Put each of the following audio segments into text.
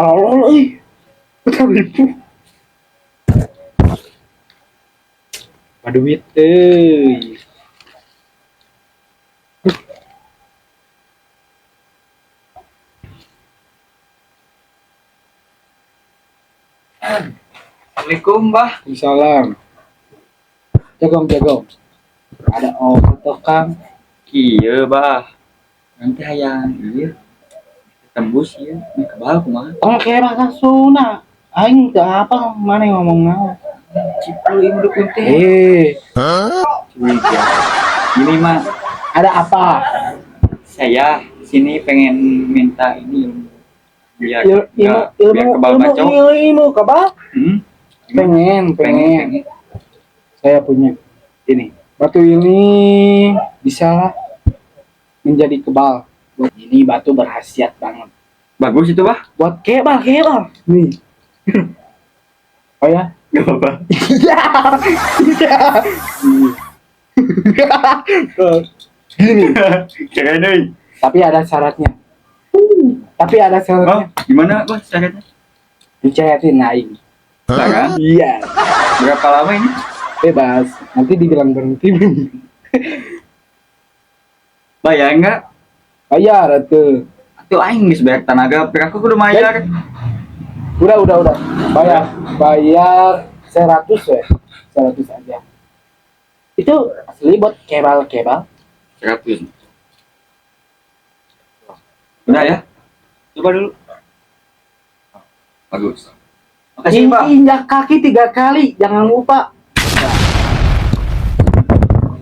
Tolol euy. Ribu. Duit euy. Assalamualaikum, Bah. Salam. Jagong, jagong. Ada opo, Kang? Kieu, Bah. Nanti hayang ieu tembus ieu meh kebal kumaha? Oh, kayak bahasa Sunda. Aing teu apa mana yang ngomong naon. Cipul ieu dukun teh. Eh, Curiga. Ini mah ada apa? Saya sini pengen minta ini ilmu biar Ilmu ilmu biar kebal ilmu bacok. Ilmu, ilmu kebal? Hmm? Pengen, pengen. Saya punya ini. Batu ini bisa menjadi kebal. Ini batu berkhasiat banget. Bagus itu, Bah. Buat kebal, kebal. Nih. Oh ya? Gak apa-apa. Iya. Iya. Gini. Keren euy. Tapi ada syaratnya. Tapi ada syaratnya. Oh, gimana, Bah, syaratnya? Dicayatin aing. Sekarang Iya. berapa lama ini? Bebas. Nanti dibilang berhenti. Bayar enggak? Bayar atuh. Atuh aing geus bayar tenaga, aku kudu bayar. Udah. Bayar. Bayar 100 ya. 100 aja. Itu asli buat kebal-kebal. 100. Udah ya? Coba dulu. Bagus. Makasih, Pak. Injak kaki 3 kali, jangan lupa.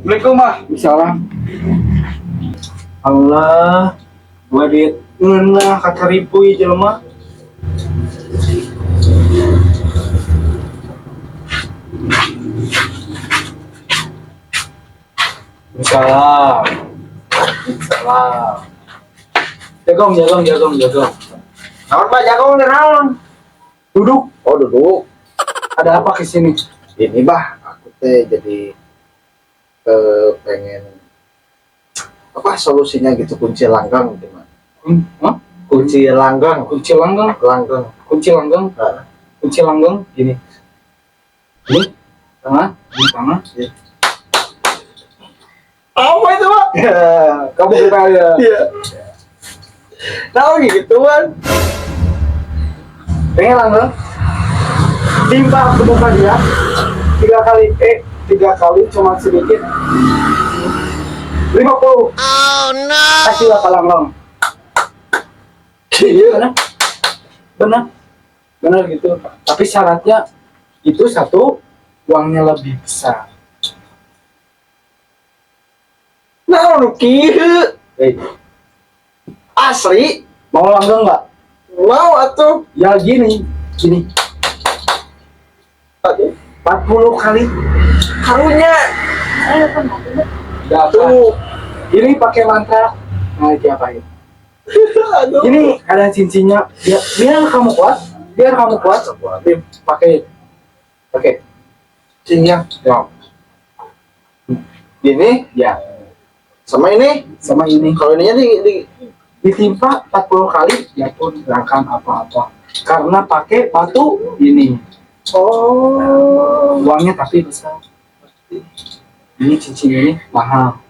Assalamualaikum, Pak. Misalnya Allah, gua duit ngeunah kakaripu ieu jelema. Salam. Salam. Jagong, jagong, jagong, jagong. Naon, Pak, jagong teh naon? Duduk. Oh, duduk. Ada apa ke sini? Ini, Bah, aku teh jadi pengen apa solusinya gitu, kunci langgang gimana? Hah? Kunci langgang. Kunci langgang? Langgang. Kunci langgang? Heeh. Kunci langgang gini. Ini tengah, ini tengah. Iya. Apa itu, Pak? Ya, kamu kenal ya? Iya. Tahu gituan. Pengen langgang? Timpa ke muka dia 3 kali, 3 kali cuma sedikit. 50. Oh no. Kasih lah langgang. Iya, benar. Benar. Benar gitu. Tapi syaratnya itu satu, uangnya lebih besar. Nah, nu kieu. Asli. Mau langgeng nggak? Mau atuh. Ya gini, gini. Aduh. 40 kali. Karunya. Ya, tuh. Ini pakai mantra. Nah, diapain? Aduh. Ini ada cincinnya. Ya, biar kamu kuat, biar kamu kuat. Pakai. Pakai. Cincinnya. Ya. Gini? Ya. Sama ini? Sama ini. Kalau ininya di ditimpa 40 kali, ya pun nggak akan apa-apa. Karena pakai batu ini. Oh. Uangnya tapi besar. Ini cincin ini mahal.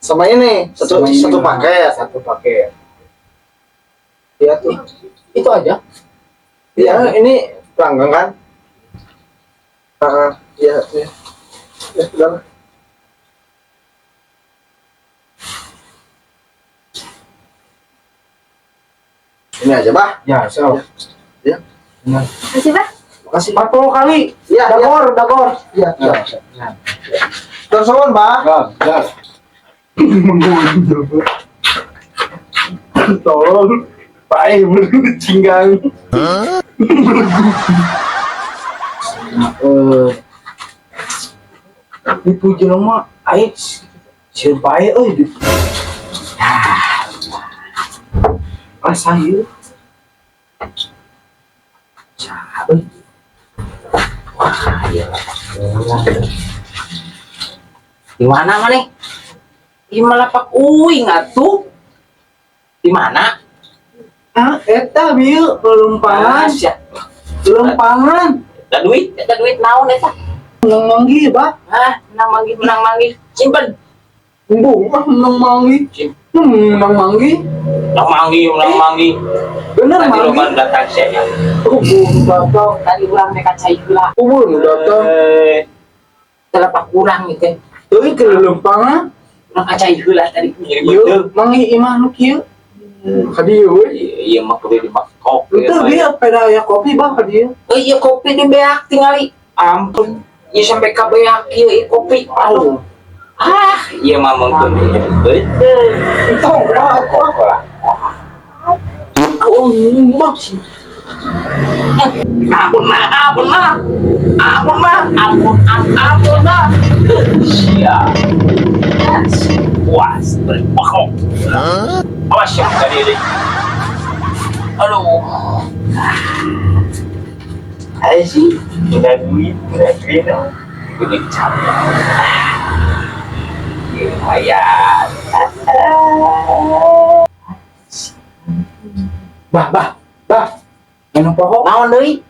Sama ini, Sama ini satu mahal. paket. Satu paket. Iya tuh. Itu aja. Iya, ini pelanggan kan? Ah, iya, iya. Ya, udah lah. Ini aja, Bah. Ya, so. Ya. Benar. Makasih, Bah. Makasih. 40 kali. Iya, iya. Dagor, dagor. Iya, iya. Ya. Terus nuwun, Bah. Gar, gar. Tolong, Pak, cinggang. Itu jelema aing sieun pae euy. Rasa ieu. Saha euy? Wah, iya. Di mana maneh? Di malapak uing atuh. Di mana? Ah, eta bieu lelempangan. Sia. Lelempangan. Da duit. Eta duit naon eta? Menang manggih, Bah. Hah, menang manggih, menang manggih. Simpen. Embung ah menang manggih. Menang manggih. Menang manggih, menang manggih. Bener Tadi manggih. roman datang sia. Oh, nu datang. Tadi urang teh ka cai heula. Oh, nu datang. Eh, Telepak urang ieu teh. Euy ke lelempangan. Urang ka cai heula tadi. Jadi Ieu betul. manggih imah nu kieu. Ka dieu we. Iya mah kudu dimakok. Itu dia peda aya kopi, Bah, ka dieu. Eh, ieu kopi di beak tingali. Ampun. Ieu sampai ka beak ieu ieu kopi. Aduh. Ah, iya mah mungkin betul. Entong, Bah. Kok lah. Oh, Bah. Ampun mah, ampun mah. Ampun mah, ampun, ampun, ampun mah. Sia. Puas berbokong. Awas ya tadi ini. Aduh. Ayo sih, udah duit, udah duit. Duit capek. Lumayan. Bah, bah, bah. Minum poho. Naon deui?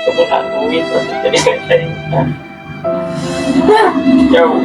Kemudian duit jadi jauh.